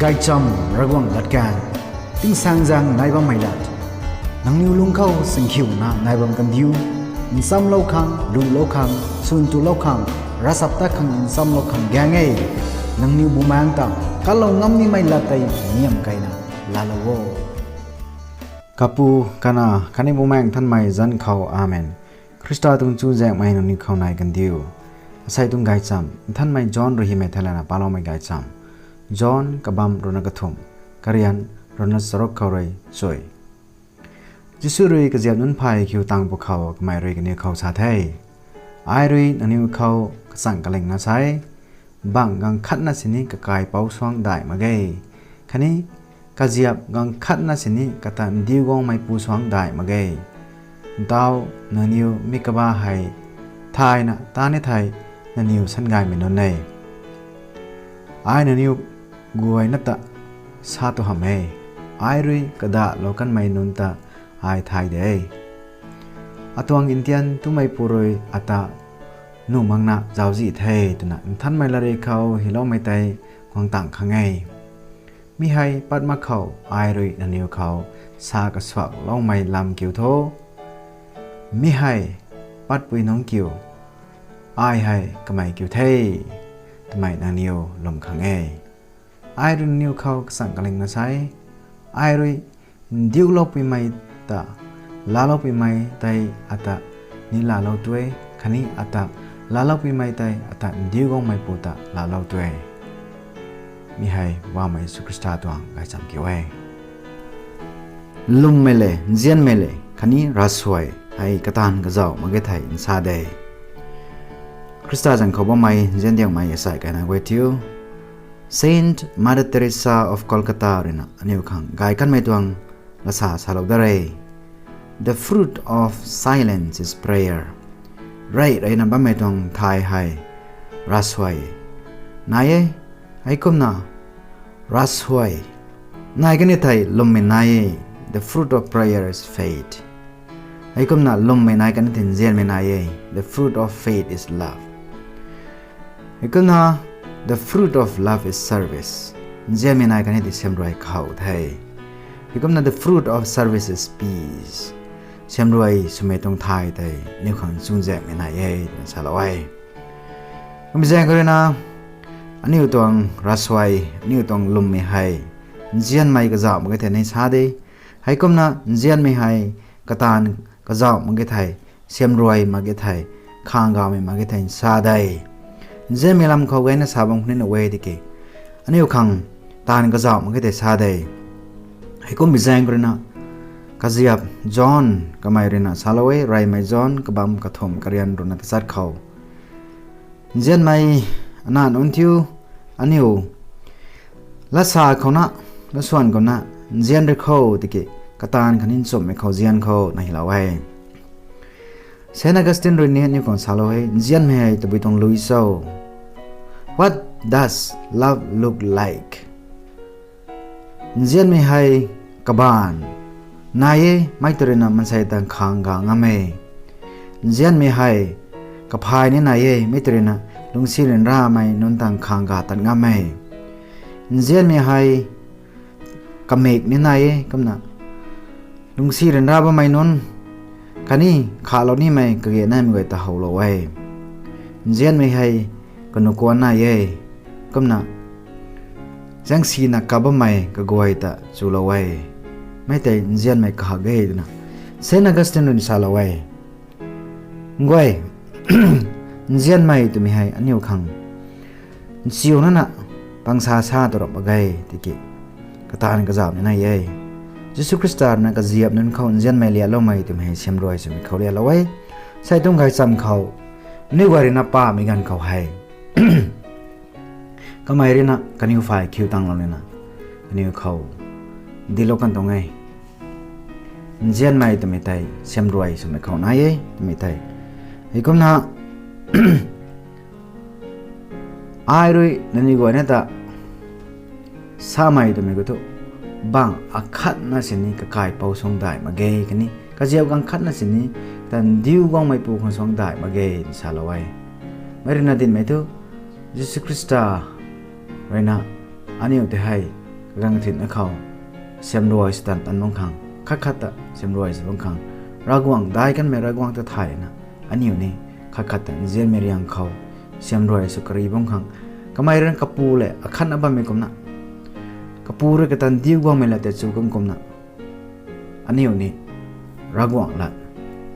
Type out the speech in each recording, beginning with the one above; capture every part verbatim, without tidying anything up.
Gaychamv Ravguangc latkaeng, tingsaengzaeng nai bammei lat. Nangniw lung khou singkhiuna nai bam kandiu, nchamlou khang, lulou khang, suntulou khang, ravchaptat khang nchamlou khang gaeng e. Nangniw bumaengc ta kalou ngam nimei lat tei niam keyna laalou o. Kapu, Kanac khatni Bumaengh Nthanmei zanc khou, Amen. Khrista tuang chuzaenghmei nangniw khou nai kandiu. Asei tuang gaychamv Nthanmei John rui hymei theilayna paloumei gaychamv. John kabamv ruhna kathumh, karian ruhna charuk khou rui chui. Jisu rui kaziap nunc phay khiu tang pwkhou kamei rui kaniw khou sa the, Ai rui nangniw khou kachang kalingna sa e, bangh ganv khatna sini kakaipouc suang daih mak ge, khatni kaziap ganv khatna sini kata ndiu guangmeipu suang daih mak ge. Ntau, nangniw mi kaba hei thayna ta ni thei nangniw sangaymei nunc e. Ai nangniw guayna ta sa tu hamh e, ai rui kadahlou kanmei nunc ta ai thay de. Atuang ntian twmeipu rui ata nuh makna zauczih the twna Nthanmei Latrik khou hyloumei tei guang tang khang e. Mi hei pat mak khou ai rui nangniw khou sa kasuakloumei lam kiu tho. Mi hei patpui nungc kiu, ai hei kamei kiu the twmei nangniw lwm khang e. Ai rui nangniw khou kachang kalingna sa e, ai rui ndiuloupuimei ta laaloupuimei tei ata ni laalou tu e, khatni ata laaloupuimei tei ata ndiu guangmeipu ta laalou tu e. Mi hei Poubauhmei Jisu Khrista tuang gaychamv kiu e. Lwmmei le, nzianmei le, khatni ravsuai hei kataanv kazauh mak ge thei nsa de. Khrista zanc khou bammei nzian diangmei asei kaina guay thiu, Saint Mother Teresa of Calcutta ruina aniu khang gay kanmei tuang lasa salou da re. The fruit of silence is prayer. Rey reyna bammei tuang thay hei ravsuai nai e. Heikumna ravsuai nai kani thei lwmmei nai e. The fruit of prayer is faith. Heikumna lwmmei nai kani thei nzianmei nai e. The fruit of faith is love. Heikumna the fruit of love is service. Nzianmei nai kani thei siamruai khou the. Heikumna the fruit of service is peace. Siamruai swmei tuang thay tei aniu khang chuzaenghmei nai e twna salou e. Kumzaeng khou ruina aniu tuang ravsuai, aniu tuang lwmmei hei nzianmei kazauh mak ge thei ni sa de. Heikumna nzianmei hei kataanv kazauh mak ge thei, siamruai mak ge thei, khang gawmei mak ge thei nsa de. Nzianmei lam khou gayna sa bam khou ni nuh e tiki, aniu khang taanv kazauh mak ge thei sa de. Heikum bi zaeng khou ruina kaziap John kamei ruina salou e, reymei John kabamv kathumh karian ruhna tachat khou, nzianmei ana nunc thiu, aniu lasa khouna, lasuan khouna nzian ri kho tiki, kataanv khatni nchumhmei khou nzian kho na hylou e. Saint Augustine rui ni aniu khang salou e, nzianmei hei tabui tuang lui cho? What does love look like? Nzianmei hei kabaanv nai e, mei tw ruina mansei ta khang ga ngam e. Nzianmei hei kaphay ni nai e, mei tw ruina lungcsi ryanramei nunc ta khang ga tat ngam e. Nzianmei hei kamik ni nai e, kumna lungcsi ryanra bammei nunc khatni khalou nimei kage naimei guay ta howlou e. Nzianmei hei kanuh kuan nai e, kumna zaengsina kap bammei kaguay ta chulou e. Mei tei nzianmei kahak e twna Saint Augustine rui salou e. Nguay, nzianmei twmei hei aniu khang nchiuna na pangsa sa tu rap mak ge tiki, kataanv kazauh ni nai e. Jisu Khrista ruina kaziap nunc khou nzianmei lialoumei twmei hei siamruai swmei khou lialou e. Sei tuang gaychamv khou, aniu guay ruina pamei ganv khou hei kamei ruina kaniw phay khiu tanglou nina kaniw khou dilou kan tuang e. Nzianmei twmei tei siamruai swmei khou nai e twmei tei. Heikumna ai rui nangniw guayna ta samei twmei khou thu, bangh akhatna sini kakaipouc suang daih mak ge khatni kaziap ganv khatna sini ta ndiu guangmeipu khang suang daih mak ge nsalou e. Mei ruina dinmei thu, Jisu Khrista ruina aniu tei hei kaganv kathinna khou siamruai sw tan tan bam khang, khat khat ta siamruai sw bam khang, Ravguangc daic kanmei Ravguangc ta thay na, aniu ni khat khat ta nzianmei riang khou siamruai sw kari bam khang, kamei rui kapu lev akhatna bammei kumna, kapu rui katan diu guangmei lat tei chu kum kumna, aniu ni Ravguangc lat,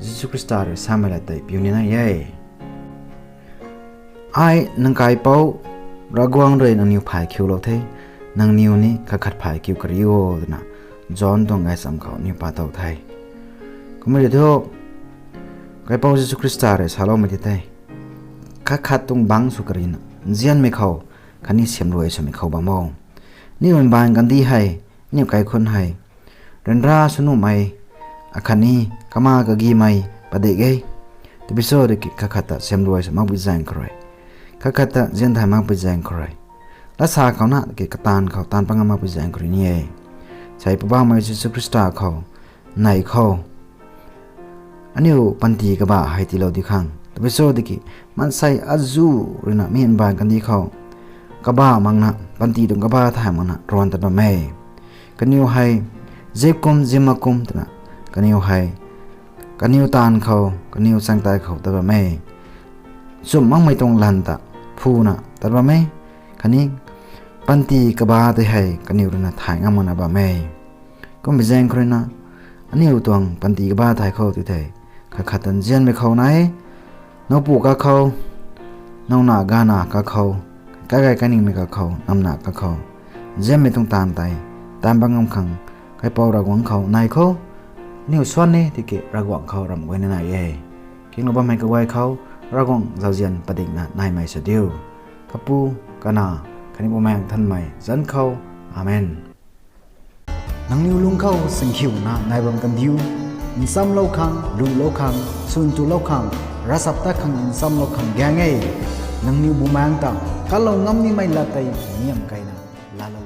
Jisu Khrista rui samei lat tei piu nina e. Ai nang kaipouc Ravguangc rui nangniw phay khiulou the, nangniw ni khat khat phay khiu kari o twna John tuang gaychamv khou aniw pa tow the. Kumna thu, kaipouc Jisu Khrista rui saloumei ti the, khat khat tuang bangc sw karina, nzianmei khou khatni siamruai swmei khou bam o. Aniu mbaanv kandih hei, aniu kaikhunc hei ryanra sw nuhmei, akhatni kama kagimei padik e. Tabui cho tiki khat khat ta siamruai sw makpui zaeng khou rui, khat khat ta nzian thay makpui zaeng khou rui, latsa khouna ki kataanv khou taanv pat ngam makpui zaeng khou rui ni e. Sei Poubauhmei Jisu Khrista khou nei khou aniu panty kabah hei tiilou di khang. Tabui cho tiki maansei azuh ruina mi mbaanv kandih khou kabah makna, panty tuang kabah thay makna ruan tat bam e. Kaniw hei zip kum zip mak kum twna, kaniw hei kaniw taanv khou, kaniw chaengtei khou tat bam e. Nchumh makmei tuang lanv ta phuna tat bam e. Khatni panty kabah tei hei kaniw ruina thay ngam makna bam e. Kummei zaeng khou ruina, aniu tuang panty kabah thay khou ti thei, khat khat ta nzianmei khou nai, nowpu kakhou, nowna gana kakhou, kagay kaningmei kakhou, namna kakhou, nzianmei tuang taanv tei taanv pat ngam khang, kaipouc Ravguangc khou nei khou, aniu swan e tiki Ravguangc khou ramh guayna nai e. Kinglou bammei kaguay khou, Ravguangc zauzian padikna naimei sw diu. Kapu, Kanac, khatni Bumaengh Nthanmei zanc khou. Amen. Nangniw lung khou singkhiuna nai bam kandiu, nchamlou khang, lulou khang, swn tulou khang, ravchaptat khang nchamlou khang gaeng e. Nangniw Bumaengh ta kalou ngam nimei lat tei niam keyna laalou